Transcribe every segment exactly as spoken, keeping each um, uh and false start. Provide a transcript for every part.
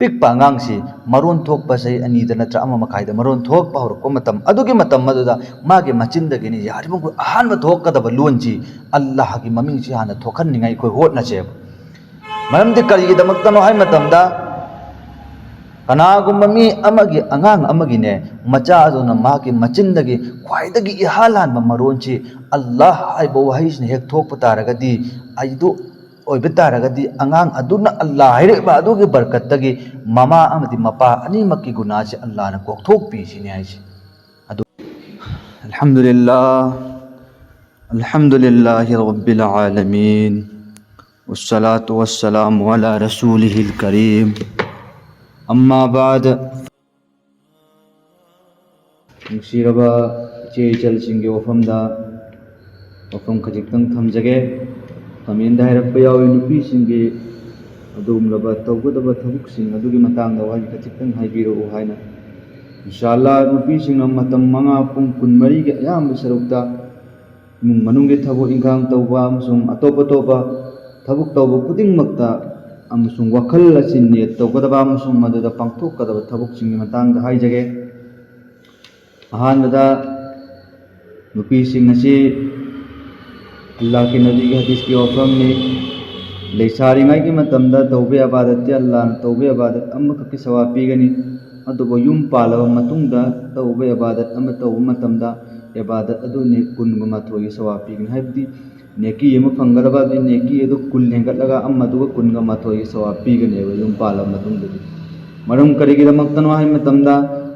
ꯄꯤꯛꯄ ꯑꯉꯥꯡꯁꯤ ꯃꯔꯣꯟ ꯊꯣꯛꯄ ꯆꯍꯤ ꯑꯅꯤꯗ ꯅꯠꯇ꯭ꯔ ꯑꯃ ꯃꯈꯥꯏꯗ ꯃꯔꯣꯟ ꯊꯣꯛꯄ ꯍꯧꯔꯛꯄ ꯃꯇꯝ, ꯑꯗꯨꯒꯤ ꯃꯇꯝ ꯑꯗꯨꯗ ꯃꯥꯒꯤ ꯃꯆꯤꯟꯗꯒꯤꯅꯤ ꯌꯥꯔꯤꯕ ꯃꯈꯩ ꯑꯍꯥꯟꯕ ꯊꯣꯛꯀꯗꯕ ꯂꯣꯟꯁꯤ ꯑꯜꯂꯥꯍꯒꯤ ꯃꯃꯤꯡꯁꯤ ꯍꯥꯟꯅ ꯊꯣꯛꯍꯟꯅꯤꯡꯉꯥꯏ ꯑꯩꯈꯣꯏ ꯍꯣꯠꯅꯁꯦꯕ꯫ ꯃꯔꯝꯗꯤ ꯀꯔꯤꯒꯤꯗꯃꯛꯇꯅꯣ ꯍꯥꯏ ꯃꯇꯝꯗ, ꯀꯅꯥꯒꯨꯝꯕ ꯃꯤ ꯑꯃꯒꯤ, ꯑꯉꯥꯡ ꯑꯃꯒꯤꯅꯦ, ꯃꯆꯥ ꯑꯗꯨꯅ ꯃꯥꯒꯤ ꯃꯆꯤꯟꯗꯒꯤ ꯈ꯭ꯋꯥꯏꯗꯒꯤ ꯏꯍꯥꯟ ꯍꯥꯟꯕ ꯃꯔꯣꯟꯁꯤ ꯑꯜꯂꯥꯍ ꯍꯥꯏꯕ ꯋꯥꯍꯩꯁꯤꯅ ꯍꯦꯛ ꯊꯣꯛꯄ ꯇꯥꯔꯒꯗꯤ, ꯑꯗꯨ ꯑꯣꯏꯕ ꯇꯥꯔꯒꯗꯤ, ꯑꯉꯥꯡ ꯑꯗꯨꯅ ꯑꯜꯂꯥꯍ ꯍꯥꯏꯔꯛꯏꯕ ꯑꯗꯨꯒꯤ ꯕꯔꯀꯠꯇꯒꯤ ꯃꯃꯥ ꯑꯃꯗꯤ ꯃꯄꯥ ꯑꯅꯤꯃꯛꯀꯤ ꯒꯨꯅꯥꯁꯤ ꯑꯜꯂꯥꯍꯅ ꯀꯣꯛꯊꯣꯛꯄꯤꯁꯤꯅꯤ ꯍꯥꯏꯁꯤ꯫ ꯑꯗꯨ, ꯑꯜꯍꯝꯗꯨꯂꯤꯜꯂꯥꯍ, ꯑꯜꯍꯝꯗꯨꯂꯤꯜꯂꯥꯍꯤ ꯔꯕꯤꯜ ꯑꯥꯂꯃꯤꯟ, ꯋꯁꯁꯂꯥꯇꯨ ꯋꯁꯁꯂꯥꯃꯨ ꯑꯂꯥ ꯔꯁꯨꯂꯤꯍꯤꯜ ꯀꯔꯤꯝ, ꯑꯝꯃꯥ ꯕꯥꯗ꯫ ꯅꯨꯡꯁꯤꯔꯕ ꯏꯆꯦ ꯏꯆꯜꯁꯤꯡꯒꯤ ꯋꯥꯐꯝꯗ ꯋꯥꯐꯝ ꯈꯖꯤꯛꯇꯪ ꯊꯝꯖꯒꯦ꯫ ꯀꯃꯦꯟꯗ ꯍꯥꯏꯔꯛꯄ ꯌꯥꯎꯏ, ꯅꯨꯄꯤꯁꯤꯡꯒꯤ ꯑꯗꯨꯒꯨꯝꯂꯕ ꯇꯧꯒꯗꯕ ꯊꯕꯛꯁꯤꯡ ꯑꯗꯨꯒꯤ ꯃꯇꯥꯡꯗ ꯋꯥꯍꯩ ꯈꯖꯤꯛꯇꯪ ꯍꯥꯏꯕꯤꯔꯛꯎ ꯍꯥꯏꯅ꯫ ꯏꯟꯁꯥ ꯑꯜꯂꯥ, ꯅꯨꯄꯤꯁꯤꯡꯅ ꯃꯇꯝ ꯃꯉꯥ ꯄꯨꯡ ꯀꯨꯟꯃꯔꯤꯒꯤ ꯑꯌꯥꯝꯕ ꯁꯔꯨꯛꯇ ꯏꯃꯨꯡ ꯃꯅꯨꯡꯒꯤ ꯊꯕꯛ ꯏꯪꯈꯥꯡ ꯇꯧꯕ ꯑꯃꯁꯨꯡ ꯑꯇꯣꯞ ꯑꯇꯣꯞꯄ ꯊꯕꯛ ꯇꯧꯕ ꯈꯨꯗꯤꯡꯃꯛꯇ ꯑꯃꯁꯨꯡ ꯋꯥꯈꯜ ꯑꯁꯤ ꯅꯦꯠ ꯇꯧꯒꯗꯕ ꯑꯃꯁꯨꯡ ꯃꯗꯨꯗ ꯄꯥꯡꯊꯣꯛꯀꯗꯕ ꯊꯕꯛꯁꯤꯡꯒꯤ ꯃꯇꯥꯡꯗ ꯍꯥꯏꯖꯒꯦ꯫ ꯑꯍꯥꯟꯕꯗ, ꯅꯨꯄꯤꯁꯤꯡ ꯑꯁꯤ ꯑꯜꯂꯥꯍꯀꯤ ꯅꯕꯤꯒꯤ ꯍꯗꯤꯁꯀꯤ ꯋꯥꯐꯝꯅꯤ, ꯂꯩꯁꯥꯔꯤꯉꯩꯒꯤ ꯃꯇꯝꯗ ꯇꯧꯕ ꯏꯕꯥꯗꯠꯇꯤ ꯑꯜꯂꯥꯍꯅ ꯇꯧꯕ ꯏꯕꯥꯗꯠ ꯑꯃꯈꯛꯀꯤ ꯁꯋꯥꯕ ꯄꯤꯒꯅꯤ꯫ ꯑꯗꯨꯕꯨ ꯌꯨꯝ ꯄꯥꯜꯂꯕ ꯃꯇꯨꯡꯗ ꯇꯧꯕ ꯏꯕꯥꯗꯠ ꯑꯃ ꯇꯧꯕ ꯃꯇꯝꯗ ꯏꯕꯥꯗꯠ ꯑꯗꯨ ꯅꯦꯛ ꯀꯨꯟꯒ ꯃꯥꯊꯣꯏꯒꯤ ꯁꯋꯥꯕ ꯄꯤꯒꯅꯤ꯫ ꯍꯥꯏꯕꯗꯤ ꯅꯦꯀꯤ ꯑꯃ ꯐꯪꯒꯗꯕ ꯑꯗꯨ ꯅꯦꯀꯤ ꯑꯗꯨ ꯀꯨꯟ ꯍꯦꯟꯒꯠꯂꯒ ꯑꯃꯗꯨꯒ ꯀꯨꯟꯒ ꯃꯥꯊꯣꯏꯒꯤ ꯁꯋꯥꯕ ꯄꯤꯒꯅꯦꯕ ꯌꯨꯝ ꯄꯥꯜꯂꯕ ꯃꯇꯨꯡꯗꯗꯤ꯫ ꯃꯔꯝ ꯀꯔꯤꯒꯤꯗꯃꯛꯇꯅꯣ ꯍꯥꯏꯕ ꯃꯇꯝꯗ,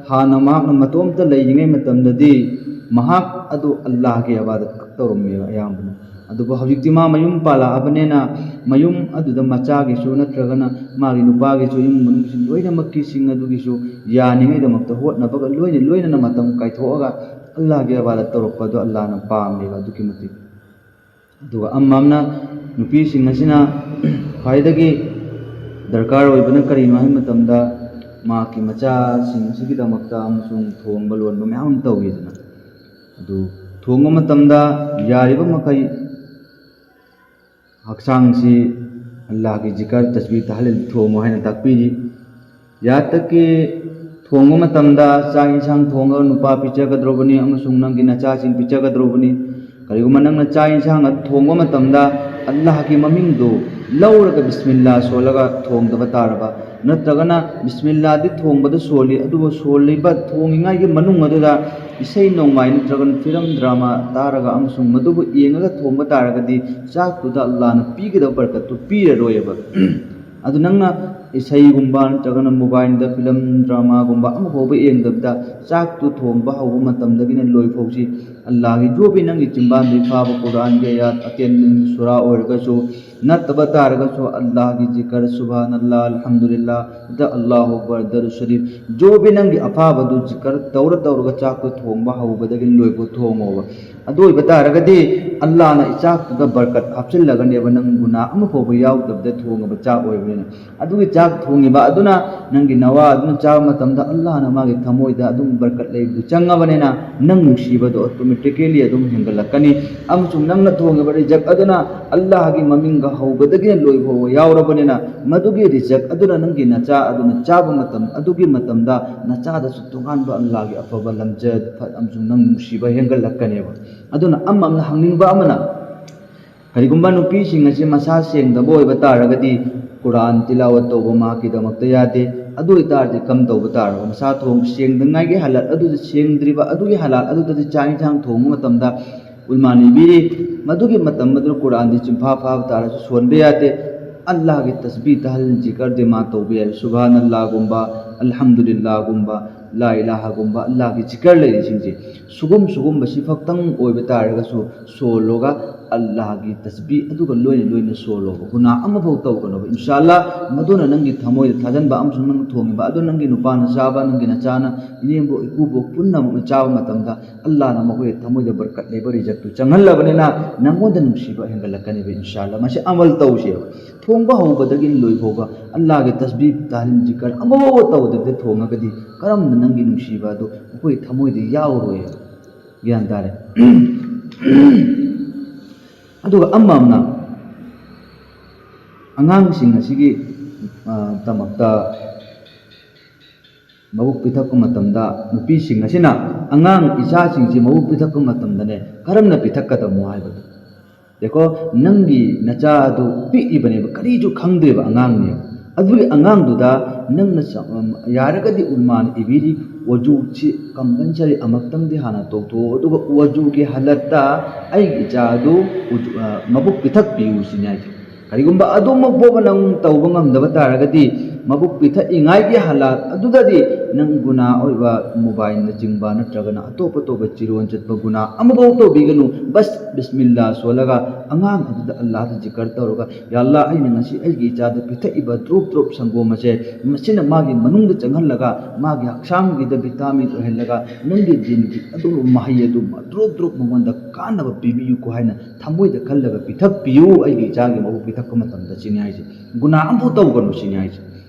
ꯍꯥꯟꯅ ꯃꯍꯥꯛꯅ ꯃꯇꯣꯝꯇ ꯂꯩꯔꯤꯉꯩ ꯃꯇꯝꯗꯗꯤ ꯃꯍꯥꯛ ꯑꯗꯨ ꯑꯜꯂꯥꯍꯒꯤ ꯏꯕꯥꯗꯠ ꯈꯛ ꯇꯧꯔꯝꯃꯦꯕ ꯑꯌꯥꯝꯕꯅ꯫ ꯑꯗꯨꯕꯨ ꯍꯧꯖꯤꯛꯇꯤ ꯃꯥ ꯃꯌꯨꯝ ꯄꯥꯜꯂꯛꯑꯕꯅꯤꯅ, ꯃꯌꯨꯝ ꯑꯗꯨꯗ ꯃꯆꯥꯒꯤꯁꯨ ꯅꯠꯇ꯭ꯔꯒꯅ ꯃꯥꯒꯤ ꯅꯨꯄꯥꯒꯤꯁꯨ, ꯏꯃꯨꯡ ꯃꯅꯨꯡꯒꯤꯁꯨ, ꯂꯣꯏꯅꯃꯛꯀꯤꯁꯤꯡ ꯑꯗꯨꯒꯤꯁꯨ ꯌꯥꯅꯤꯡꯉꯩꯗꯃꯛꯇ ꯍꯣꯠꯅꯕꯒ ꯂꯣꯏꯅ ꯂꯣꯏꯅꯅ ꯃꯇꯝ ꯀꯥꯏꯊꯣꯛꯑꯒ ꯑꯜꯂꯥꯍꯒꯤ ꯏꯕꯥꯗꯠ ꯇꯧꯔꯛꯄꯗꯣ ꯑꯜꯂꯥꯍꯅ ꯄꯥꯝꯃꯦꯕ ꯑꯗꯨꯛꯀꯤ ꯃꯇꯤꯛ꯫ ꯑꯗꯨꯒ ꯑꯃ ꯑꯃꯅ, ꯅꯨꯄꯤꯁꯤꯡ ꯑꯁꯤꯅ ꯈ꯭ꯋꯥꯏꯗꯒꯤ ꯗꯔꯀꯥꯔ ꯑꯣꯏꯕꯅ ꯀꯔꯤꯅꯣ ꯍꯥꯏꯕ ꯃꯇꯝꯗ, ꯃꯍꯥꯛꯀꯤ ꯃꯆꯥꯁꯤꯡ ꯑꯁꯤꯒꯤꯗꯃꯛꯇ ꯑꯃꯁꯨꯡ ꯊꯣꯡꯕ ꯂꯣꯟꯕ ꯃꯌꯥꯝ ꯑꯃ ꯇꯧꯋꯤꯗꯅ꯫ ꯑꯗꯨ ꯊꯣꯡꯕ ꯃꯇꯝꯗ ꯌꯥꯔꯤꯕ ꯃꯈꯩ ꯍꯛꯆꯥꯡꯁꯤ ꯑꯜꯂꯥꯍꯒꯤ ꯖꯤꯀꯔ, ꯇꯁꯕꯤꯍ, ꯇꯍꯂꯤꯜ ꯊꯣꯡꯉꯨ ꯍꯥꯏꯅ ꯇꯥꯛꯄꯤꯔꯤ꯫ ꯌꯥꯠꯇꯒꯤ ꯊꯣꯡꯕ ꯃꯇꯝꯗ ꯆꯥꯛ ꯌꯦꯟꯁꯥꯡ ꯊꯣꯡꯉꯒ ꯅꯨꯄꯥ ꯄꯤꯖꯒꯗꯧꯔꯕꯅꯤ ꯑꯃꯁꯨꯡ ꯅꯪꯒꯤ ꯅꯆꯥꯁꯤꯡ ꯄꯤꯖꯒꯗꯧꯔꯕꯅꯤ꯫ ꯀꯔꯤꯒꯨꯝꯕ ꯅꯪꯅ ꯆꯥꯛ ꯌꯦꯟꯁꯥꯡ ꯑꯗꯨ ꯊꯣꯡꯕ ꯃꯇꯝꯗ ꯑꯜꯂꯥꯍꯒꯤ ꯃꯃꯤꯡꯗꯨ ꯂꯧꯔꯒ ꯕꯤꯁꯃꯤꯜꯂꯥ ꯁꯣꯜꯂꯒ ꯊꯣꯡꯗꯕ ꯇꯥꯔꯕ, ꯅꯠꯇ꯭ꯔꯒꯅ ꯕꯤꯁꯃꯤꯜꯂꯥꯗꯤ ꯊꯣꯡꯕꯗ ꯁꯣꯜꯂꯤ, ꯑꯗꯨꯕꯨ ꯁꯣꯜꯂꯤꯕ ꯊꯣꯡꯉꯤꯉꯩꯒꯤ ꯃꯅꯨꯡ ꯑꯗꯨꯗ ꯏꯁꯩ ꯅꯣꯡꯃꯥꯏ ꯅꯠꯇ꯭ꯔꯒꯅ ꯐꯤꯂꯝ ꯗ꯭ꯔꯃꯥ ꯇꯥꯔꯒ ꯑꯃꯁꯨꯡ ꯃꯗꯨꯕꯨ ꯌꯦꯡꯉꯒ ꯊꯣꯡꯕ ꯇꯥꯔꯒꯗꯤ ꯆꯥꯛꯇꯨꯗ ꯑꯜꯂꯥꯍꯅ ꯄꯤꯒꯗꯕ ꯕꯔꯀꯠꯇꯨ ꯄꯤꯔꯔꯣꯏꯕ꯫ ꯑꯗꯨ ꯅꯪꯅ ꯏꯁꯩꯒꯨꯝꯕ ꯅꯠꯇ꯭ꯔꯒꯅ ꯃꯣꯕꯥꯏꯜꯗ ꯐꯤꯂꯝ ꯗ꯭ꯔꯃꯥꯒꯨꯝꯕ ꯑꯃꯐꯥꯎꯕ ꯌꯦꯡꯗꯕꯗ ꯆꯥꯛꯇꯨ ꯊꯣꯡꯕ ꯍꯧꯕ ꯃꯇꯝꯗꯒꯤꯅ ꯂꯣꯏꯐꯥꯎꯁꯤ ꯑꯜꯂꯥꯍꯒꯤ ꯖꯣꯕꯤ ꯅꯪꯒꯤ ꯆꯤꯟꯕꯥꯟꯗꯒꯤ ꯐꯥꯕ ꯀꯨꯔꯥꯟꯒꯤ ꯑꯌꯥꯠ ꯑꯇꯦꯟ ꯁꯨꯔꯥ ꯑꯣꯏꯔꯒꯁꯨ ꯅꯠꯇꯕ ꯇꯥꯔꯒꯁꯨ ꯑꯜꯂꯥꯍꯒꯤ ꯖꯤꯀꯔ ꯁꯨꯕꯍꯥꯟ ꯑꯜꯂꯥꯍ, ꯑꯜꯍꯝꯗꯨꯂꯤꯜꯂꯥꯍ, ꯗ ꯑꯜꯂꯥꯍꯨ ꯑꯛꯕꯔ, ꯗꯔꯨ ꯁꯔꯤꯐ, ꯖꯣꯕꯤ ꯅꯪꯒꯤ ꯑꯐꯥꯕꯗꯨ ꯖꯤꯀꯔ ꯇꯧꯔ ꯇꯧꯔꯒ ꯆꯥꯛꯇꯨ ꯊꯣꯡꯕ ꯍꯧꯕꯗꯒꯤ ꯂꯣꯏꯕ ꯊꯣꯡꯉꯣꯕ꯫ ꯑꯗꯨ ꯑꯣꯏꯕ ꯇꯥꯔꯒꯗꯤ ꯑꯜꯂꯥꯍꯅ ꯏꯆꯥꯛꯇꯨꯗ ꯕꯔꯀꯠ ꯍꯥꯞꯆꯤꯜꯂꯒꯅꯦꯕ, ꯅꯪ ꯒꯨꯅꯥ ꯑꯃꯐꯥꯎꯕ ꯌꯥꯎꯗꯕꯗ ꯊꯣꯡꯉꯕ ꯆꯥꯛ ꯑꯣꯏꯕꯅꯤꯅ꯫ ꯑꯗꯨꯒꯤ ꯆꯥꯛ ꯊꯣꯡꯉꯤꯕ ꯑꯗꯨꯅ ꯅꯪꯒꯤ ꯅꯋꯥ ꯑꯗꯨꯅ ꯆꯥꯕ ꯃꯇꯝꯗ ꯑꯜꯂꯥꯍꯅ ꯃꯥꯒꯤ ꯊꯃꯣꯏꯗ ꯑꯗꯨꯝ ꯕꯔꯀꯠ ꯂꯩꯕꯗꯨ ꯆꯪꯉꯕꯅꯤꯅ ꯅꯪ ꯅꯨꯡꯁꯤꯕꯗꯣ ꯑꯣꯇꯣꯃꯦꯇꯤꯀꯦꯂꯤ ꯑꯗꯨꯝ ꯍꯦꯟꯒꯠꯂꯛꯀꯅꯤ꯫ ꯑꯃꯁꯨꯡ ꯅꯪꯅ ꯊꯣꯡꯉꯤꯕ ꯔꯤꯖꯛ ꯑꯗꯨꯅ ꯑꯜꯂꯥꯍꯒꯤ ꯃꯃꯤꯡꯒ ꯍꯧꯕꯗꯒꯤ ꯂꯣꯏ ꯐꯥꯎꯕ ꯌꯥꯎꯔꯕꯅꯤꯅ ꯃꯗꯨꯒꯤ ꯔꯤꯖꯛ ꯑꯗꯨꯅ ꯅꯪꯒꯤ ꯅꯆꯥ ꯑꯗꯨꯅ ꯆꯥꯕ ꯃꯇꯝ ꯑꯗꯨꯒꯤ ꯃꯇꯝꯗ ꯅꯆꯥꯗꯁꯨ ꯇꯣꯉꯥꯟꯕ ꯑꯜꯂꯥꯍꯒꯤ ꯑꯐꯕ ꯂꯝꯆꯠ ꯑꯃꯁꯨꯡ ꯅꯪ ꯅꯨꯡꯁꯤꯕ ꯍꯦꯟꯒꯠꯂꯛꯀꯅꯦꯕ꯫ ꯑꯗꯨꯅ ꯑꯃ ꯑꯃꯅ ꯍꯪꯅꯤꯡꯕ ꯑꯃꯅ, ꯀꯔꯤꯒꯨꯝꯕ ꯅꯨꯄꯤꯁꯤꯡ ꯑꯁꯤ ꯃꯁꯥ ꯁꯦꯡꯗꯕ ꯑꯣꯏꯕ ꯇꯥꯔꯒꯗꯤ ꯀꯨꯔꯥꯟ ꯇꯤꯂꯥꯋꯠ ꯇꯧꯕ ꯃꯍꯥꯛꯀꯤꯗꯃꯛꯇ ꯌꯥꯗꯦ꯫ ꯑꯗꯨ ꯑꯣꯏꯇꯥꯔꯗꯤ ꯀꯝ ꯇꯧꯕ ꯇꯥꯔꯕ? ꯃꯁꯥ ꯊꯣꯡ ꯁꯦꯡꯗꯉꯥꯏꯒꯤ ꯍꯥꯂꯠ ꯑꯗꯨꯗ, ꯁꯦꯡꯗ꯭ꯔꯤꯕ ꯑꯗꯨꯒꯤ ꯍꯥꯂꯠ ꯑꯗꯨꯗꯗꯤ ꯆꯥꯛ ꯏꯟꯁꯥꯡ ꯊꯣꯡꯕ ꯃꯇꯝꯗ ꯎꯂꯃꯥꯅ ꯏꯕꯤꯔꯤ, ꯃꯗꯨꯒꯤ ꯃꯇꯝ ꯑꯗꯨꯗ ꯀꯨꯔꯥꯟꯗꯤ ꯆꯤꯟꯐꯥ ꯐꯥꯕ ꯇꯥꯔꯁꯨ ꯁꯣꯟꯕ ꯌꯥꯗꯦ꯫ ꯑꯜꯂꯥꯍꯒꯤ ꯇꯁꯕꯤ ꯇꯍꯜ ꯖꯤꯀꯔꯗꯤ ꯃꯥ ꯇꯧꯕ ꯌꯥꯏ, ꯁꯨꯕꯍꯥꯟ ꯑꯜꯂꯥꯍꯒꯨꯝꯕ, ꯑꯜꯍꯝꯗꯨꯂꯤꯜꯂꯥꯍꯒꯨꯝꯕ, ꯂꯥ ꯏꯂꯥꯍꯒꯨꯝꯕ, ꯑꯜꯂꯥꯍꯒꯤ ꯖꯤꯀꯔ ꯂꯩꯔꯤꯁꯤꯡꯁꯦ ꯁꯨꯒꯨꯝ ꯁꯨꯒꯨꯝꯕꯁꯤ ꯈꯛꯇꯪ ꯑꯣꯏꯕ ꯇꯥꯔꯒꯁꯨ ꯁꯣꯜꯂꯣꯒ ꯑꯜꯂꯥꯍꯒꯤ ꯇꯁꯕꯤ ꯑꯗꯨꯒ ꯂꯣꯏꯅ ꯂꯣꯏꯅ ꯁꯣꯜꯂꯣꯕ꯫ ꯒꯨꯅꯥ ꯑꯃꯐꯥꯎ ꯇꯧꯒꯅꯣꯕ꯫ ꯏꯟꯁꯥ ꯑꯜꯂꯥꯍ ꯃꯗꯨꯅ ꯅꯪꯒꯤ ꯊꯃꯣꯏꯗ ꯊꯥꯖꯟꯕ ꯑꯃꯁꯨꯡ ꯅꯪꯅ ꯊꯣꯡꯉꯤꯕ ꯑꯗꯨ ꯅꯪꯒꯤ ꯅꯨꯄꯥꯅ ꯆꯥꯕ, ꯅꯪꯒꯤ ꯅꯆꯥꯅ, ꯏꯅꯦꯝꯕꯣꯛ ꯏꯀꯨꯕꯣꯛ ꯄꯨꯝꯅꯃꯛꯅ ꯆꯥꯕ ꯃꯇꯝꯗ ꯑꯜꯂꯥꯍꯅ ꯃꯈꯣꯏꯒꯤ ꯊꯃꯣꯏꯗ ꯕꯔꯀꯠ ꯂꯩꯕ ꯔꯤꯖꯛꯇꯨ ꯆꯪꯍꯜꯂꯕꯅꯤꯅ ꯅꯪꯉꯣꯟꯗ ꯅꯨꯡꯁꯤꯕ ꯍꯦꯟꯒꯠꯂꯛꯀꯅꯦꯕ꯫ ꯏꯟꯁꯥ ꯑꯜꯂꯥꯍ ꯃꯁꯤ ꯑꯃꯜ ꯇꯧꯁꯦꯕ꯫ ꯊꯣꯡꯕ ꯍꯧꯕꯗꯒꯤ ꯂꯣꯏ ꯐꯥꯎꯕ ꯑꯜꯂꯥꯍꯒꯤ ꯇꯁꯕꯤ, ꯇꯥꯍꯂꯤꯜ, ꯖꯤꯀꯔ ꯑꯃꯐꯥꯎꯕ ꯇꯧꯗꯕꯤꯗ ꯊꯣꯡꯉꯒꯗꯤ ꯀꯔꯝꯅ ꯅꯪꯒꯤ ꯅꯨꯡꯁꯤꯕ ꯑꯗꯨ ꯃꯈꯣꯏꯒꯤ ꯊꯃꯣꯏꯗ ꯌꯥꯎꯔꯣꯏꯕ? ꯒ꯭ꯌꯥꯟ ꯇꯥꯔꯦ꯫ ꯑꯗꯨꯒ ꯑꯃ ꯑꯃꯅ ꯑꯉꯥꯡꯁꯤꯡ ꯑꯁꯤꯒꯤ, ꯑ, ꯗꯃꯛꯇ ꯃꯕꯨꯛ ꯄꯤꯊꯛꯄ ꯃꯇꯝꯗ ꯅꯨꯄꯤꯁꯤꯡ ꯑꯁꯤꯅ ꯑꯉꯥꯡ ꯏꯆꯥꯁꯤꯡꯁꯤ ꯃꯕꯨꯛ ꯄꯤꯊꯛꯄ ꯃꯇꯝꯗꯅꯦ, ꯀꯔꯝꯅ ꯄꯤꯊꯛꯀꯗꯕꯅꯣ ꯍꯥꯏꯕꯗꯨ꯫ ꯌꯦꯡꯉꯣ, ꯅꯪꯒꯤ ꯅꯆꯥ ꯑꯗꯨ ꯄꯤꯛꯏꯕꯅꯦꯕ, ꯀꯔꯤꯁꯨ ꯈꯪꯗ꯭ꯔꯤꯕ ꯑꯉꯥꯡꯅꯦꯕ꯫ ꯑꯗꯨꯒꯤ ꯑꯉꯥꯡꯗꯨꯗ ꯅꯪꯅ ꯆ-, ꯎꯝ, ꯌꯥꯔꯒꯗꯤ ꯎꯂꯃꯥꯅ ꯏꯕꯤꯔꯤ, ꯋꯖꯨꯁꯤ compulsory ꯑꯃꯨꯛꯇꯪꯗꯤ ꯍꯥꯟꯅ ꯇꯧꯊꯣꯛꯑꯣ, ꯑꯗꯨꯒ ꯋꯖꯨꯒꯤ ꯍꯥꯂꯠꯇ ꯑꯩꯒꯤ ꯏꯆꯥ ꯑꯗꯨ ꯎꯖꯨ-, ꯑ, ꯃꯕꯨꯛ ꯄꯤꯊꯛꯄꯤꯌꯨ ꯁꯤꯅꯤ ꯍꯥꯏꯁꯦ꯫ ꯀꯔꯤꯒꯨꯝꯕ ꯑꯗꯨꯃꯛ ꯐꯥꯎꯕ ꯅꯪ ꯇꯧꯕ ꯉꯝꯗꯕ ꯇꯥꯔꯒꯗꯤ, ꯃꯕꯨꯛ ꯄꯤꯊꯛꯏꯉꯥꯏꯒꯤ ꯍꯥꯂꯥꯠ ꯑꯗꯨꯗꯗꯤ ꯅꯪ ꯒꯨꯅꯥ ꯑꯣꯏꯕ ꯃꯣꯕꯥꯏꯜꯅꯆꯤꯡꯕ ꯅꯠꯇ꯭ꯔꯒꯅ ꯑꯇꯣꯞ ꯑꯇꯣꯞꯄ ꯆꯤꯔꯣꯟ ꯆꯠꯄ ꯒꯨꯅꯥ ꯑꯃꯐꯥꯎ ꯇꯧꯕꯤꯒꯅꯨ꯫ ꯕꯁ ꯕꯤꯁꯃꯤꯜꯂꯥ ꯁꯣꯜꯂꯒ ꯑꯉꯥꯡ ꯑꯗꯨꯗ ꯑꯜꯂꯥꯍꯗ ꯖꯤꯀꯔ ꯇꯧꯔꯒ, "ꯌꯥ ꯑꯜꯂꯥꯍ, ꯑꯩꯅ ꯉꯁꯤ ꯑꯩꯒꯤ ꯏꯆꯥꯗ ꯄꯤꯊꯛꯏꯕ ꯗ꯭ꯔꯣꯞ ꯗ꯭ꯔꯣꯞ ꯁꯪꯒꯣꯝ ꯑꯁꯦ, ꯃꯁꯤꯅ ꯃꯥꯒꯤ ꯃꯅꯨꯡꯗ ꯆꯪꯍꯜꯂꯒ ꯃꯥꯒꯤ ꯍꯛꯆꯥꯡꯒꯤꯗ ꯚꯤꯇꯥꯃꯤꯟ ꯑꯣꯏꯍꯜꯂꯒ ꯅꯪꯒꯤ ꯗꯤꯟꯒꯤ ꯑꯗꯨꯒꯨꯝꯕ ꯃꯍꯩ ꯑꯗꯨ ꯗ꯭ꯔꯣꯞ ꯗ꯭ꯔꯣꯞ ꯃꯉꯣꯟꯗ ꯀꯥꯟꯅꯕ ꯄꯤꯕꯤꯌꯨꯀꯣ" ꯍꯥꯏꯅ ꯊꯃꯣꯏꯗ ꯈꯜꯂꯒ ꯄꯤꯊꯛꯄꯤꯌꯨ ꯑꯩꯒꯤ ꯏꯆꯥꯒꯤ ꯃꯕꯨꯛ ꯄꯤꯊꯛꯄ ꯃꯇꯝꯗ ꯁꯤꯅꯤ ꯍꯥꯏꯁꯦ꯫ ꯒꯨꯅꯥ ꯑꯃꯐꯥꯎ ꯇꯧꯒꯅꯨ ꯁꯤꯅꯤ ꯍꯥꯏꯁꯦ꯫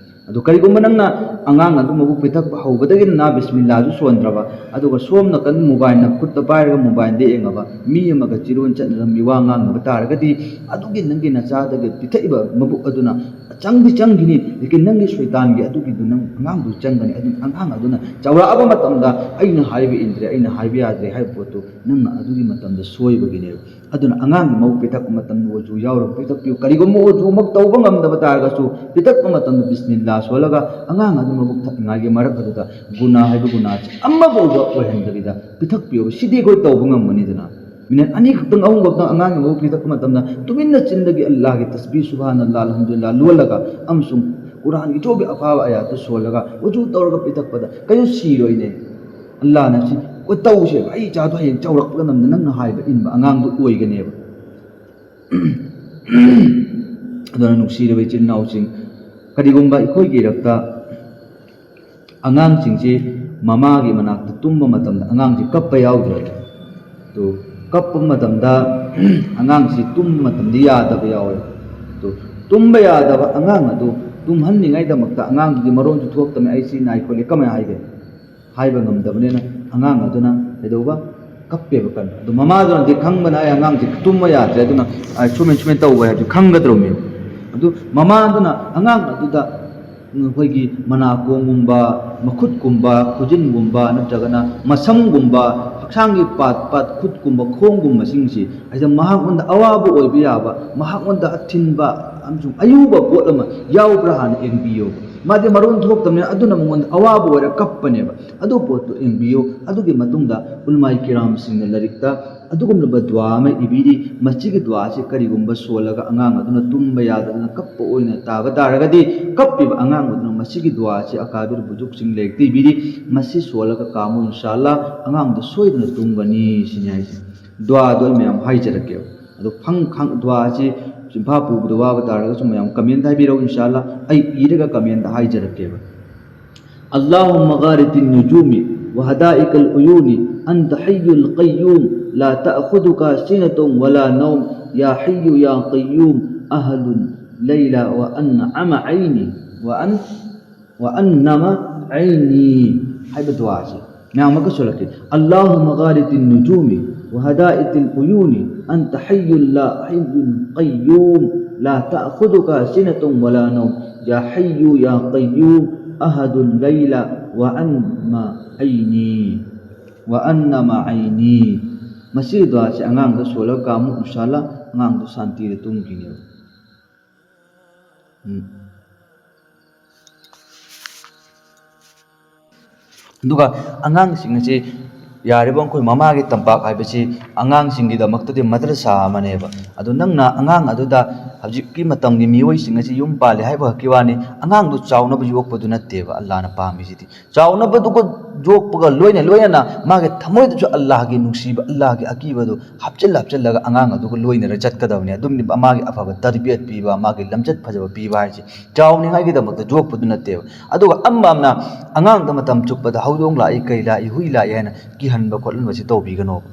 ꯑꯗꯨ ꯀꯔꯤꯒꯨꯝꯕ ꯅꯪꯅ ꯑꯉꯥꯡ ꯑꯗꯨ ꯃꯕꯨꯛ ꯄꯤꯊꯛꯄ ꯍꯧꯕꯗꯒꯤ ꯅꯅꯥ ꯕꯤꯁꯃꯤꯜꯂꯥꯁꯨ ꯁꯣꯟꯗ꯭ꯔꯕ, ꯑꯗꯨꯒ ꯁꯣꯝ ꯅꯥꯀꯟ ꯃꯣꯕꯥꯏꯜꯅ ꯈꯨꯠꯇ ꯄꯥꯏꯔꯒ ꯃꯣꯕꯥꯏꯜꯗ ꯌꯦꯡꯉꯕ, ꯃꯤ ꯑꯃꯒ ꯆꯤꯔꯣꯟ ꯆꯠꯅꯔꯝꯃꯤ ꯋꯥ ꯉꯥꯡꯅꯕ ꯇꯥꯔꯒꯗꯤ, ꯑꯗꯨꯒꯤ ꯅꯪꯒꯤ ꯅꯆꯥꯗꯒꯤ ꯄꯤꯊꯛꯏꯕ ꯃꯕꯨꯛ ꯑꯗꯨꯅ ꯆꯪꯗꯤ ꯆꯪꯈꯤꯅꯤ, ꯂꯦꯀꯤꯟ ꯅꯪꯒꯤ ꯁꯣꯏꯇꯥꯟꯒꯤ ꯑꯗꯨꯒꯤꯗꯨ ꯅꯪ ꯑꯉꯥꯡꯗꯨ ꯆꯪꯒꯅꯤ꯫ ꯑꯗꯨ ꯑꯉꯥꯡ ꯑꯗꯨꯅ ꯆꯥꯎꯔꯛꯑꯕ ꯃꯇꯝꯗ ꯑꯩꯅ ꯍꯥꯏꯕ ꯏꯟꯗ꯭ꯔꯦ, ꯑꯩꯅ ꯍꯥꯏꯕ ꯌꯥꯗ꯭ꯔꯦ ꯍꯥꯏꯕ ꯄꯣꯠꯇꯨ ꯅꯪꯅ ꯑꯗꯨꯒꯤ ꯃꯇꯝꯗ ꯁꯣꯏꯕꯒꯤꯅꯦꯕ꯫ ꯑꯗꯨꯅ ꯑꯉꯥꯡꯒꯤ ꯃꯕꯨꯛ ꯄꯤꯊꯛꯄ ꯃꯇꯝꯗ ꯋꯖꯨ ꯌꯥꯎꯔꯒ ꯄꯤꯊꯛꯄꯤꯌꯨ꯫ ꯀꯔꯤꯒꯨꯝꯕ ꯋꯖꯨꯃꯛ ꯇꯧꯕ ꯉꯝꯗꯕ ꯇꯥꯔꯒꯁꯨ, ꯄꯤꯊꯛꯄ ꯃꯇꯝꯗ ꯕꯤꯁꯃꯤꯜꯂꯥ ꯁꯣꯜꯂꯒ ꯑꯉꯥꯡ ꯑꯗꯨ ꯃꯕꯨꯛ ꯊꯛꯅꯤꯡꯉꯥꯏꯒꯤ ꯃꯔꯛ ꯑꯗꯨꯗ ꯒꯨꯅꯥ ꯍꯥꯏꯕ ꯒꯨꯅꯥꯁꯤ ꯑꯃꯐꯥꯎꯕ ꯑꯣꯏꯍꯟꯗꯕꯤꯗ ꯄꯤꯊꯛꯄꯤꯌꯨ꯫ ꯁꯤꯗꯤ ꯑꯩꯈꯣꯏ ꯇꯧꯕ ꯉꯝꯒꯅꯤꯗꯅ꯫ ꯃꯤꯅꯠ ꯑꯅꯤ ꯈꯛꯇꯪ, ꯑꯍꯨꯝ ꯈꯛꯇꯪ ꯑꯉꯥꯡꯒꯤ ꯃꯕꯨꯛ ꯄꯤꯊꯛꯄ ꯃꯇꯝꯗ ꯇꯨꯃꯤꯟꯅ ꯆꯤꯟꯗꯒꯤ ꯑꯜꯂꯥꯍꯒꯤ ꯇꯁꯕꯤꯍ, ꯁꯨꯕꯍꯥꯅꯜꯂꯥꯍ, ꯑꯜꯍꯝꯗꯨꯂꯤꯜꯂꯥꯍ ꯂꯣꯜꯂꯒ ꯑꯃꯁꯨꯡ ꯀꯨꯔꯥꯟꯒꯤ ꯑꯆꯧꯕ ꯑꯐꯕ ꯑꯥꯌꯥꯠꯇꯨ ꯁꯣꯜꯂꯒ ꯋꯖꯨ ꯇꯧꯔꯒ ꯄꯤꯊꯛꯄꯗ ꯀꯩꯁꯨ ꯁꯤꯔꯣꯏꯅꯦ꯫ ꯑꯜꯂꯥꯍꯅ ꯁꯤ, "ꯑꯣ, ꯇꯧꯁꯦꯕ, ꯑꯩ ꯏꯆꯥꯗꯣ ꯍꯌꯦꯡ ꯆꯥꯎꯔꯛꯄ ꯃꯇꯝꯗ ꯅꯪꯅ ꯍꯥꯏꯕ ꯏꯟꯕ ꯑꯉꯥꯡꯗꯨ ꯑꯣꯏꯒꯅꯦꯕ"꯫ ꯑꯗꯨꯅ ꯅꯨꯡꯁꯤꯔꯕ ꯏꯆꯤꯟ ꯏꯅꯥꯎꯁꯤꯡ, ꯀꯔꯤꯒꯨꯝꯕ ꯑꯩꯈꯣꯏꯒꯤ ꯏꯔꯛꯇ ꯑꯉꯥꯡꯁꯤꯡꯁꯤ ꯃꯃꯥꯒꯤ ꯃꯅꯥꯛꯇ ꯇꯨꯝꯕ ꯃꯇꯝꯗ ꯑꯉꯥꯡꯁꯤ ꯀꯞꯄ ꯌꯥꯎꯗ꯭ꯔꯦ꯫ ꯑꯗꯨ ꯀꯞꯄ ꯃꯇꯝꯗ ꯑꯉꯥꯡꯁꯤ ꯇꯨꯝꯕ ꯃꯇꯝꯗ ꯌꯥꯗꯕ ꯌꯥꯎꯔꯦ꯫ ꯑꯗꯨ ꯇꯨꯝꯕ ꯌꯥꯗꯕ ꯑꯉꯥꯡ ꯑꯗꯨ ꯇꯨꯝꯍꯟꯅꯤꯡꯉꯥꯏꯗꯃꯛꯇ ꯑꯉꯥꯡꯗꯨꯒꯤ ꯃꯔꯣꯟꯁꯨ ꯊꯣꯛꯇꯕꯅꯤ, "ꯑꯩ ꯁꯤ ꯅꯥꯏ ꯈꯣꯠꯂꯤ" ꯀꯃꯥꯏꯅ ꯍꯥꯏꯒꯦ? ꯍꯥꯏꯕ ꯉꯝꯗꯕꯅꯤꯅ ꯑꯉꯥꯡ ꯑꯗꯨꯅ ꯀꯩꯗꯧꯕ? ꯀꯞꯄꯦꯕ ꯀꯟꯅ꯫ ꯑꯗꯨ ꯃꯃꯥꯗꯨꯅꯗꯤ ꯈꯪꯕꯅ ꯑꯩ ꯑꯉꯥꯡꯁꯦ ꯇꯨꯝꯕ ꯌꯥꯗ꯭ꯔꯦ, ꯑꯗꯨꯅ, ꯑ, ꯁꯨꯃꯥꯏ ꯁꯨꯃꯥꯏꯅ ꯇꯧꯕ ꯍꯥꯏꯕꯁꯦ ꯈꯪꯒꯗ꯭ꯔꯣꯃꯦꯕ꯫ ꯑꯗꯨ ꯃꯃꯥꯗꯨꯅ ꯑꯉꯥꯡ ꯑꯗꯨꯗ ꯑꯩꯈꯣꯏꯒꯤ ꯃꯅꯥꯀꯣꯡꯒꯨꯝꯕ, ꯃꯈꯨꯠꯀꯨꯝꯕ, ꯈꯨꯖꯤꯟꯒꯨꯝꯕ, ꯅꯠꯇ꯭ꯔꯒꯅ ꯃꯁꯝꯒꯨꯝꯕ, ꯍꯛꯆꯥꯡꯒꯤ ꯄꯥꯠ ꯄꯥꯠ, ꯈꯨꯠꯀꯨꯝꯕ, ꯈꯣꯡꯒꯨꯝꯕꯁꯤꯡꯁꯤ, ꯍꯥꯏꯗꯤ ꯃꯍꯥꯛꯉꯣꯟꯗ ꯑꯋꯥꯕ ꯑꯣꯏꯕ ꯌꯥꯕ, ꯃꯍꯥꯛꯉꯣꯟꯗ ꯑꯊꯤꯟꯕ ꯑꯃꯁꯨꯡ ꯑꯌꯨꯕ ꯄꯣꯠ ꯑꯃ ꯌꯥꯎꯕ꯭ꯔꯥ ꯍꯥꯟꯅ ꯌꯦꯡꯕꯤꯌꯨ꯫ ꯃꯥꯗꯤ ꯃꯔꯣꯟ ꯊꯣꯛꯇꯕꯅꯤꯅ ꯑꯗꯨꯅ ꯃꯉꯣꯟꯗ ꯑꯋꯥꯕ ꯑꯣꯏꯔ ꯀꯞꯄꯅꯦꯕ꯫ ꯑꯗꯨ ꯄꯣꯠꯇꯨ ꯌꯦꯡꯕꯤꯌꯨ꯫ ꯑꯗꯨꯒꯤ ꯃꯇꯨꯡꯗ ꯎꯂꯃꯥꯏ ꯀꯤꯔꯥꯝꯁꯤꯡꯅ ꯂꯥꯏꯔꯤꯛꯇ ꯑꯗꯨꯒꯨꯝꯂꯕ ꯗꯨꯋꯥ ꯑꯃ ꯏꯕꯤꯔꯤ꯫ ꯃꯁꯤꯒꯤ ꯗꯨꯋꯥꯁꯤ ꯀꯔꯤꯒꯨꯝꯕ ꯁꯣꯜꯂꯒ ꯑꯉꯥꯡ ꯑꯗꯨꯅ ꯇꯨꯝꯕ ꯌꯥꯗꯗꯅ ꯀꯞꯄ ꯑꯣꯏꯅ ꯇꯥꯕ ꯇꯥꯔꯒꯗꯤ, ꯀꯞꯄꯤꯕ ꯑꯉꯥꯡ ꯑꯗꯨꯅ ꯃꯁꯤꯒꯤ ꯗꯨꯋꯥꯁꯤ ꯑꯀꯥꯕꯤꯔ ꯕꯨꯖꯨꯛꯁꯤꯡ ꯂꯥꯏꯔꯤꯛꯇ ꯏꯕꯤꯔꯤ꯫ ꯃꯁꯤ ꯁꯣꯜꯂꯒ ꯀꯥꯝꯃꯨ, ꯏꯟꯁꯥ ꯑꯜꯂꯥ ꯑꯉꯥꯡꯗꯨ ꯁꯣꯏꯗꯅ ꯇꯨꯝꯒꯅꯤ ꯁꯤꯅꯤ ꯍꯥꯏꯁꯦ꯫ ꯗꯨꯋꯥꯗꯣ ꯑꯩ ꯃꯌꯥꯝ ꯍꯥꯏꯖꯔꯛꯀꯦꯕ꯫ ꯑꯗꯣ ꯐꯪ ꯈꯪ ꯗꯨꯋꯥꯁꯤ ꯆꯤꯟꯐꯥ ꯄꯨꯕꯗ ꯋꯥꯕ ꯇꯥꯔꯒꯁꯨ ꯃꯌꯥꯝ ꯀꯃꯦꯟꯗ ꯍꯥꯏꯕꯤꯔꯛꯎ, ꯏꯟꯁꯥ ꯑꯜꯂꯥ ꯑꯩ ꯏꯔꯒ ꯀꯃꯦꯟꯗ ꯍꯥꯏꯖꯔꯛꯀꯦꯕ꯫ اللهم غارت النجوم وهدائق العيون أنت حي القيوم لا تأخذك سنة ولا نوم يا حي يا قيوم أهد الليل وأنعم عيني وأن وأنم عيني ꯍꯥꯏꯕ ꯗꯨꯋꯥꯁꯦ ꯃꯌꯥꯝ ꯑꯃ ꯀꯠꯁꯜꯂꯛꯀꯦ꯫ اللهم غارت النجوم وهدائق العيون أنت حي لا حي قيوم لا تأخذك سنة ولا نوم يا حي يا قيوم أهد الليل وأنم عيني وأنم عيني꯫ ꯃꯁꯤꯒꯤ ꯗꯨꯋꯥꯁꯦ ꯑꯉꯥꯡꯗ ꯁꯣꯜꯂꯒ ꯀꯥꯝꯃꯨ, ꯏꯟꯁꯥ ꯑꯜꯂꯥ ꯑꯉꯥꯡꯗꯣ ꯁꯥꯟꯇꯤꯗ ꯇꯨꯝꯈꯤꯅꯦꯕ꯫ ꯎꯝ꯫ ꯑꯗꯨꯒ ꯑꯉꯥꯡꯁꯤꯡ ꯑꯁꯤ ꯌꯥꯔꯤꯕ ꯃꯈꯩ ꯃꯃꯥꯒꯤ ꯇꯝꯄꯥꯛ ꯍꯥꯏꯕꯁꯤ ꯑꯉꯥꯡꯁꯤꯡꯒꯤꯗꯃꯛꯇꯗꯤ ꯃꯗ꯭ꯔꯁꯥ ꯑꯃꯅꯦꯕ꯫ ꯑꯗꯨ ꯅꯪꯅ ꯑꯉꯥꯡ ꯑꯗꯨꯗ, ꯍꯧꯖꯤꯛꯀꯤ ꯃꯇꯝꯒꯤ ꯃꯤꯑꯣꯏꯁꯤꯡ ꯑꯁꯤ ꯌꯨꯝ ꯄꯥꯜꯂꯤ ꯍꯥꯏꯕ ꯈꯛꯀꯤ ꯋꯥꯅꯤ, ꯑꯉꯥꯡꯗꯨ ꯆꯥꯎꯅꯕ ꯌꯣꯛꯄꯗꯨ ꯅꯠꯇꯦꯕ ꯑꯜꯂꯥꯅ ꯄꯥꯝꯃꯤꯁꯤꯗꯤ꯫ ꯆꯥꯎꯅꯕꯗꯨꯒ ꯌꯣꯛꯄꯒ ꯂꯣꯏꯅ ꯂꯣꯏꯅꯅ ꯃꯥꯒꯤ ꯊꯃꯣꯏꯗꯁꯨ ꯑꯜꯂꯥꯍꯒꯤ ꯅꯨꯡꯁꯤꯕ, ꯑꯜꯂꯥꯍꯒꯤ ꯑꯀꯤꯕꯗꯨ ꯍꯥꯞꯆꯤꯜ ꯍꯥꯞꯆꯤꯜꯂꯒ ꯑꯉꯥꯡ ꯑꯗꯨꯒ ꯂꯣꯏꯅꯔ ꯆꯠꯀꯗꯕꯅꯤ꯫ ꯑꯗꯨꯝꯅꯤ ꯃꯥꯒꯤ ꯑꯐꯕ ꯇꯔꯕꯤꯌꯠ ꯄꯤꯕ, ꯃꯥꯒꯤ ꯂꯝꯆꯠ ꯐꯖꯕ ꯄꯤꯕ ꯍꯥꯏꯁꯦ꯫ ꯆꯥꯎꯅꯤꯡꯉꯥꯏꯒꯤꯗꯃꯛꯇ ꯌꯣꯛꯄꯗꯨ ꯅꯠꯇꯦꯕ꯫ ꯑꯗꯨꯒ ꯑꯃ ꯑꯃꯅ ꯑꯉꯥꯡꯗ ꯃꯇꯝ ꯆꯨꯞꯄꯗ ꯍꯧꯗꯣꯡ ꯂꯥꯛꯏ, ꯀꯩ ꯂꯥꯛꯏ, ꯍꯨꯏ ꯂꯥꯛꯏ ꯍꯥꯏꯅ ꯀꯤꯍꯟꯕ ꯈꯣꯠꯍꯟꯕꯁꯤ ꯇꯧꯕꯤꯒꯅꯣꯕ꯫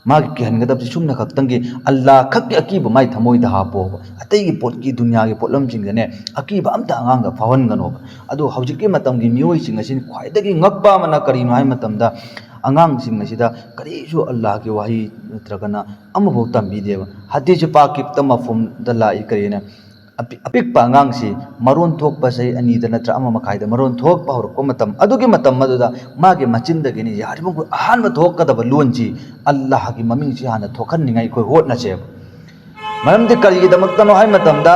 ꯃꯥꯒꯤ ꯀꯤꯍꯟꯒꯗꯕꯁꯤ ꯁꯨꯝꯅ ꯈꯛꯇꯪꯒꯤ ꯑꯜꯂꯥ ꯈꯛꯀꯤ ꯑꯀꯤꯕ ꯃꯥꯏ ꯊꯃꯣꯏꯗ ꯍꯥꯞꯄꯣꯕ꯫ ꯑꯇꯩꯒꯤ ꯄꯣꯠꯀꯤ, ꯗꯨꯅꯤꯌꯥꯒꯤ ꯄꯣꯠꯂꯝꯁꯤꯡꯗꯅꯦ ꯑꯀꯤꯕ ꯑꯝꯇ ꯑꯉꯥꯡꯗ ꯐꯥꯎꯍꯟꯒꯅꯣꯕ꯫ ꯑꯗꯣ ꯍꯧꯖꯤꯛꯀꯤ ꯃꯇꯝꯒꯤ ꯃꯤꯑꯣꯏꯁꯤꯡ ꯑꯁꯤꯅ ꯈ꯭ꯋꯥꯏꯗꯒꯤ ꯉꯛꯄ ꯑꯃꯅ ꯀꯔꯤꯅꯣ ꯍꯥꯏꯕ ꯃꯇꯝꯗ, ꯑꯉꯥꯡꯁꯤꯡ ꯑꯁꯤꯗ ꯀꯔꯤꯁꯨ ꯑꯜꯂꯥꯍꯒꯤ ꯋꯥꯍꯩ ꯅꯠꯇ꯭ꯔꯒꯅ ꯑꯃꯐꯥꯎ ꯇꯝꯕꯤꯗꯦꯕ꯫ ꯍꯗꯤꯁ ꯄꯥꯛꯀꯤꯞꯇ ꯃꯐꯍꯨꯝꯗ ꯂꯥꯛꯏ ꯀꯔꯤꯅ, ꯑꯄꯤ-, ꯑꯄꯤꯛꯄ ꯑꯉꯥꯡꯁꯤ ꯃꯔꯣꯟ ꯊꯣꯛꯄ ꯆꯍꯤ ꯑꯅꯤꯗ ꯅꯠꯇ꯭ꯔ ꯑꯃ ꯃꯈꯥꯏꯗ ꯃꯔꯣꯟ ꯊꯣꯛꯄ ꯍꯧꯔꯛꯄ ꯃꯇꯝ, ꯑꯗꯨꯒꯤ ꯃꯇꯝ ꯑꯗꯨꯗ ꯃꯥꯒꯤ ꯃꯆꯤꯟꯗꯒꯤꯅꯤ ꯌꯥꯔꯤꯕꯃꯈꯩ ꯑꯍꯥꯟꯕ ꯊꯣꯛꯀꯗꯕ ꯂꯣꯟꯁꯤ ꯑꯜꯂꯥꯍꯒꯤ ꯃꯃꯤꯡꯁꯤ ꯍꯥꯟꯅ ꯊꯣꯛꯍꯟꯅꯤꯡꯉꯥꯏ ꯑꯩꯈꯣꯏ ꯍꯣꯠꯅꯁꯦꯕ꯫ ꯃꯔꯝꯗꯤ ꯀꯔꯤꯒꯤꯗꯃꯛꯇꯅꯣ ꯍꯥꯏ ꯃꯇꯝꯗ,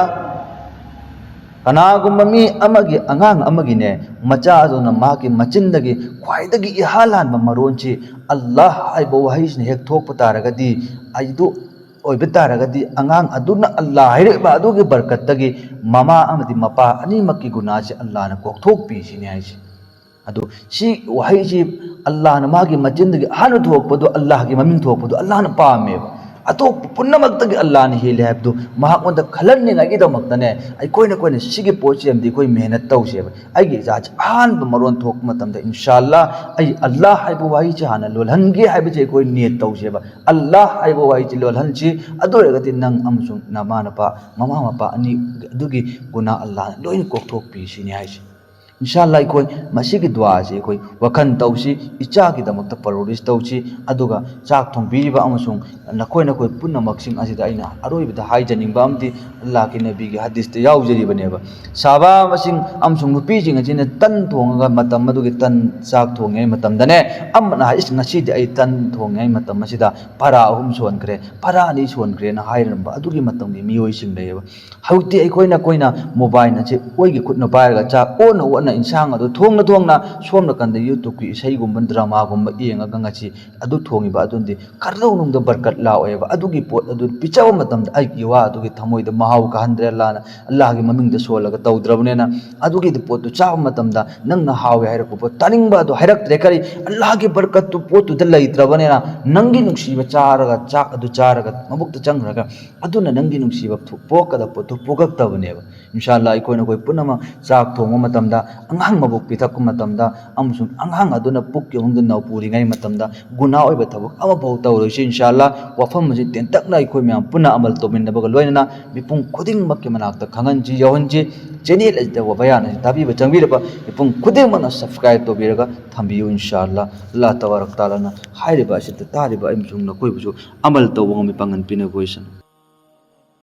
ꯀꯅꯥꯒꯨꯝꯕ ꯃꯤ ꯑꯃꯒꯤ, ꯑꯉꯥꯡ ꯑꯃꯒꯤꯅꯦ, ꯃꯆꯥ ꯑꯗꯨꯅ ꯃꯍꯥꯛꯀꯤ ꯃꯆꯤꯟꯗꯒꯤ ꯈ꯭ꯋꯥꯏꯗꯒꯤ ꯏꯍꯥꯟ ꯍꯥꯟꯕ ꯃꯔꯣꯟꯁꯤ ꯑꯜꯂꯥꯍ ꯍꯥꯏꯕ ꯋꯥꯍꯩꯁꯤꯅ ꯍꯦꯛ ꯊꯣꯛꯄ ꯇꯥꯔꯒꯗꯤ, ꯑꯗꯨ ꯑꯣꯏꯕ ꯇꯥꯔꯒꯗꯤ, ꯑꯉꯥꯡ ꯑꯗꯨꯅ ꯑꯜꯂꯥꯍ ꯍꯥꯏꯔꯛꯏꯕ ꯑꯗꯨꯒꯤ ꯕꯔꯀꯠꯇꯒꯤ ꯃꯃꯥ ꯑꯃꯗꯤ ꯃꯄꯥ ꯑꯅꯤꯃꯛꯀꯤ ꯒꯨꯅꯥꯁꯤ ꯑꯜꯂꯥꯍꯅ ꯀꯣꯛꯊꯣꯛꯄꯤꯁꯤꯅꯤ ꯍꯥꯏꯁꯦ꯫ ꯑꯗꯨ ꯁꯤ ꯋꯥꯍꯩꯁꯤ ꯑꯜꯂꯥꯍꯅ ꯃꯥꯒꯤ ꯃꯆꯤꯟꯗꯒꯤ ꯑꯍꯥꯟꯕ ꯊꯣꯛꯂꯛꯄꯗꯣ, ꯑꯜꯂꯥꯍꯒꯤ ꯃꯃꯤꯡ ꯊꯣꯛꯂꯛꯄꯗꯣ ꯑꯜꯂꯥꯍꯅ ꯄꯥꯝꯃꯦꯕ꯫ ꯑꯇꯣꯞꯄ ꯄꯨꯝꯅꯃꯛꯇꯒꯤ ꯑꯜꯂꯥꯍꯅ ꯍꯦꯜꯂꯤ ꯍꯥꯏꯕꯗꯨ ꯃꯍꯥꯛꯉꯣꯟꯗ ꯈꯜꯍꯟꯅꯤꯡꯉꯥꯏꯒꯤꯗꯃꯛꯇꯅꯦ, ꯑꯩꯈꯣꯏꯅ, ꯑꯩꯈꯣꯏꯅ ꯁꯤꯒꯤ ꯄꯣꯠꯁꯤ ꯑꯃꯗꯤ ꯑꯩꯈꯣꯏ ꯃꯦꯍꯅꯠ ꯇꯧꯁꯦꯕ꯫ ꯑꯩꯒꯤ ꯏꯆꯥꯁꯤ ꯑꯍꯥꯟꯕ ꯃꯔꯣꯟ ꯊꯣꯛꯄ ꯃꯇꯝꯗ, ꯏꯟꯁꯥ ꯑꯜꯂꯥꯍ, ꯑꯩ ꯑꯜꯂꯥꯍ ꯍꯥꯏꯕ ꯋꯥꯍꯩꯁꯤ ꯍꯥꯟꯅ ꯂꯣꯜꯍꯟꯒꯦ ꯍꯥꯏꯕꯁꯤ ꯑꯩꯈꯣꯏ ꯅꯤꯌꯠ ꯇꯧꯁꯦꯕ꯫ ꯑꯜꯂꯥꯍ ꯍꯥꯏꯕ ꯋꯥꯍꯩꯁꯤ ꯂꯣꯜꯍꯟꯁꯤ꯫ ꯑꯗꯨ ꯑꯣꯏꯔꯒꯗꯤ ꯅꯪ ꯑꯃꯁꯨꯡ ꯅꯃꯥ ꯅꯄꯥ, ꯃꯃꯥ ꯃꯄꯥ ꯑꯅꯤ ꯑꯗꯨꯒꯤ ꯒꯨꯅꯥ ꯑꯜꯂꯥꯍꯅ ꯂꯣꯏꯅ ꯀꯣꯛꯊꯣꯛꯄꯤꯁꯤꯅꯤ ꯍꯥꯏꯁꯦ꯫ ꯏꯟꯁꯥ ꯑꯜꯂꯥꯍ, ꯑꯩꯈꯣꯏ ꯃꯁꯤꯒꯤ ꯗꯨꯋꯥꯁꯤ ꯑꯩꯈꯣꯏ ꯋꯥꯈꯜ ꯇꯧꯁꯤ, ꯏꯆꯥꯒꯤꯗꯃꯛꯇ ꯄꯔꯣꯔꯤꯁ ꯇꯧꯁꯤ, ꯑꯗꯨꯒ ꯆꯥꯛ ꯊꯣꯡꯕꯤꯔꯤꯕ ꯑꯃꯁꯨꯡ ꯅꯈꯣꯏ, ꯅꯈꯣꯏ ꯄꯨꯝꯅꯃꯛꯁꯤꯡ ꯑꯁꯤꯗ ꯑꯩꯅ ꯑꯔꯣꯏꯕꯗ ꯍꯥꯏꯖꯅꯤꯡꯕ ꯑꯃꯗꯤ, ꯑꯜꯂꯥꯍꯒꯤ ꯅꯕꯤꯒꯤ ꯍꯗꯤꯁꯇ ꯌꯥꯎꯖꯔꯤꯕꯅꯦꯕ, ꯁꯥꯕꯥꯃꯁꯤꯡ ꯑꯃꯁꯨꯡ ꯅꯨꯄꯤꯁꯤꯡ ꯑꯁꯤꯅ ꯇꯟ ꯊꯣꯡꯉꯒ ꯃꯇꯝ ꯑꯗꯨꯒꯤ ꯇꯟ ꯆꯥꯛ ꯊꯣꯡꯉꯤꯉꯩ ꯃꯇꯝꯗꯅꯦ, ꯑꯃꯅ ꯍꯥꯏ, "ꯏꯁ, ꯉꯁꯤꯗꯤ ꯑꯩ ꯇꯟ ꯊꯣꯡꯉꯤꯉꯩ ꯃꯇꯝ ꯑꯁꯤꯗ ꯄꯔꯥ ꯑꯍꯨꯝ ꯁꯣꯟꯈ꯭ꯔꯦ, ꯄꯔꯥ ꯑꯅꯤ ꯁꯣꯟꯈ꯭ꯔꯦꯅ" ꯍꯥꯏꯔꯝꯕ ꯑꯗꯨꯒꯤ ꯃꯇꯝꯒꯤ ꯃꯤꯑꯣꯏꯁꯤꯡ ꯂꯩꯌꯦꯕ꯫ ꯍꯧꯖꯤꯛꯇꯤ ꯑꯩꯈꯣꯏꯅ, ꯑꯩꯈꯣꯏꯅ ꯃꯣꯕꯥꯏꯜ ꯑꯁꯤ ꯑꯣꯏꯒꯤ ꯈꯨꯠꯅ ꯄꯥꯏꯔꯒ ꯆꯥꯛ ꯑꯣꯟꯅ ꯑꯣꯟꯅ ꯏꯟꯁꯥꯡ ꯑꯗꯨ ꯊꯣꯡꯅ ꯊꯣꯡꯅ ꯁꯣꯝ ꯅꯥꯀꯟꯗ YouTubeꯀꯤ ꯏꯁꯩꯒꯨꯝꯕ, dramaꯒꯨꯝꯕ ꯌꯦꯡꯉꯒ ꯉꯁꯤ ꯑꯗꯨ ꯊꯣꯡꯉꯤꯕ ꯑꯗꯨꯗꯤ ꯀꯔꯗꯧꯅꯨꯡꯗ ꯕꯔꯀꯠ ꯂꯥꯛꯑꯣꯏꯕ꯫ ꯑꯗꯨꯒꯤ ꯄꯣꯠ ꯑꯗꯨ ꯄꯤꯖꯕ ꯃꯇꯝꯗ ꯑꯩꯒꯤ ꯋꯥ ꯑꯗꯨꯒꯤ ꯊꯃꯣꯏꯗ ꯃꯍꯥꯎ ꯀꯥꯍꯟꯗ꯭ꯔꯦ ꯑꯜꯂꯥꯍꯅ, ꯑꯜꯂꯥꯍꯒꯤ ꯃꯃꯤꯡꯗ ꯁꯣꯜꯂꯒ ꯇꯧꯗ꯭ꯔꯕꯅꯤꯅ꯫ ꯑꯗꯨꯒꯤ ꯄꯣꯠꯇꯨ ꯆꯥꯕ ꯃꯇꯝꯗ ꯅꯪꯅ ꯍꯥꯎꯋꯦ ꯍꯥꯏꯔꯛꯄ ꯄꯣꯠ ꯇꯥꯅꯤꯡꯕ ꯑꯗꯨ ꯍꯥꯏꯔꯛꯇ꯭ꯔꯦ꯫ ꯀꯔꯤ? ꯑꯜꯂꯥꯍꯒꯤ ꯕꯔꯀꯠꯇꯨ ꯄꯣꯠꯇꯨꯗ ꯂꯩꯇ꯭ꯔꯕꯅꯤꯅ, ꯅꯪꯒꯤ ꯅꯨꯡꯁꯤꯕ ꯆꯥꯔꯒ, ꯆꯥꯛ ꯑꯗꯨ ꯆꯥꯔꯒ ꯃꯕꯨꯛꯇ ꯆꯪꯈ꯭ꯔꯒ ꯑꯗꯨꯅ ꯅꯪꯒꯤ ꯅꯨꯡꯁꯤꯕ ꯊꯨ-, ꯄꯣꯛꯀꯗꯕ ꯄꯣꯠꯇꯨ ꯄꯣꯛꯂꯛꯇꯕꯅꯦꯕ꯫ ꯏꯟꯁꯥ ꯑꯜꯂꯥꯍ, ꯑꯩꯈꯣꯏꯅ, ꯑꯩꯈꯣꯏ ꯄꯨꯝꯅꯃꯛ ꯆꯥꯛ ꯊꯣꯡꯕ ꯃꯇꯝꯗ, ꯑꯉꯥꯡ ꯃꯕꯨꯛ ꯄꯤꯊꯛꯄ ꯃꯇꯝꯗ, ꯑꯃꯁꯨꯡ ꯑꯉꯥꯡ ꯑꯗꯨꯅ ꯄꯨꯛꯀꯤ ꯃꯅꯨꯡꯗ ꯅꯧꯄꯨꯔꯤꯉꯩ ꯃꯇꯝꯗ ꯒꯨꯅꯥ ꯑꯣꯏꯕ ꯊꯕꯛ ꯑꯃꯐꯥꯎ ꯇꯧꯔꯣꯏꯁꯤ꯫ ꯏꯟꯁꯥ ꯑꯜꯂꯥꯍ, ꯋꯥꯐꯝ ꯑꯁꯤ ꯇꯦꯟꯇꯛꯅ ꯑꯩꯈꯣꯏ ꯃꯌꯥꯝ ꯄꯨꯟꯅ ꯑꯃꯜ ꯇꯧꯃꯤꯟꯅꯕꯒ ꯂꯣꯏꯅꯅ ꯃꯤꯄꯨꯝ ꯈꯨꯗꯤꯡꯃꯛꯀꯤ ꯃꯅꯥꯛꯇ ꯈꯪꯍꯟꯁꯤ, ꯌꯧꯍꯟꯁꯤ꯫ Channel ꯑꯁꯤꯗ ꯕꯌꯥꯟ ꯑꯁꯤ ꯇꯥꯕꯤꯕ ꯆꯪꯕꯤꯔꯕ ꯃꯤꯄꯨꯝ ꯈꯨꯗꯤꯡꯃꯛꯅ subscribe ꯇꯧꯕꯤꯔꯒ ꯊꯝꯕꯤꯌꯨ꯫ ꯏꯟꯁꯥ ꯑꯜꯂꯥꯍ, ꯑꯜꯂꯥꯍ ꯇꯕꯥꯔꯛ ꯇꯥꯂꯥꯅ ꯍꯥꯏꯔꯤꯕ ꯑꯁꯤꯗ ꯇꯥꯔꯤꯕ ꯑꯃꯁꯨꯡ ꯅꯈꯣꯏꯕꯨꯁꯨ ꯑꯃꯜ ꯇꯧꯕ ꯉꯝꯕ ꯄꯥꯡꯒꯜ ꯄꯤꯅꯕ ꯑꯣꯏꯁꯅꯨ꯫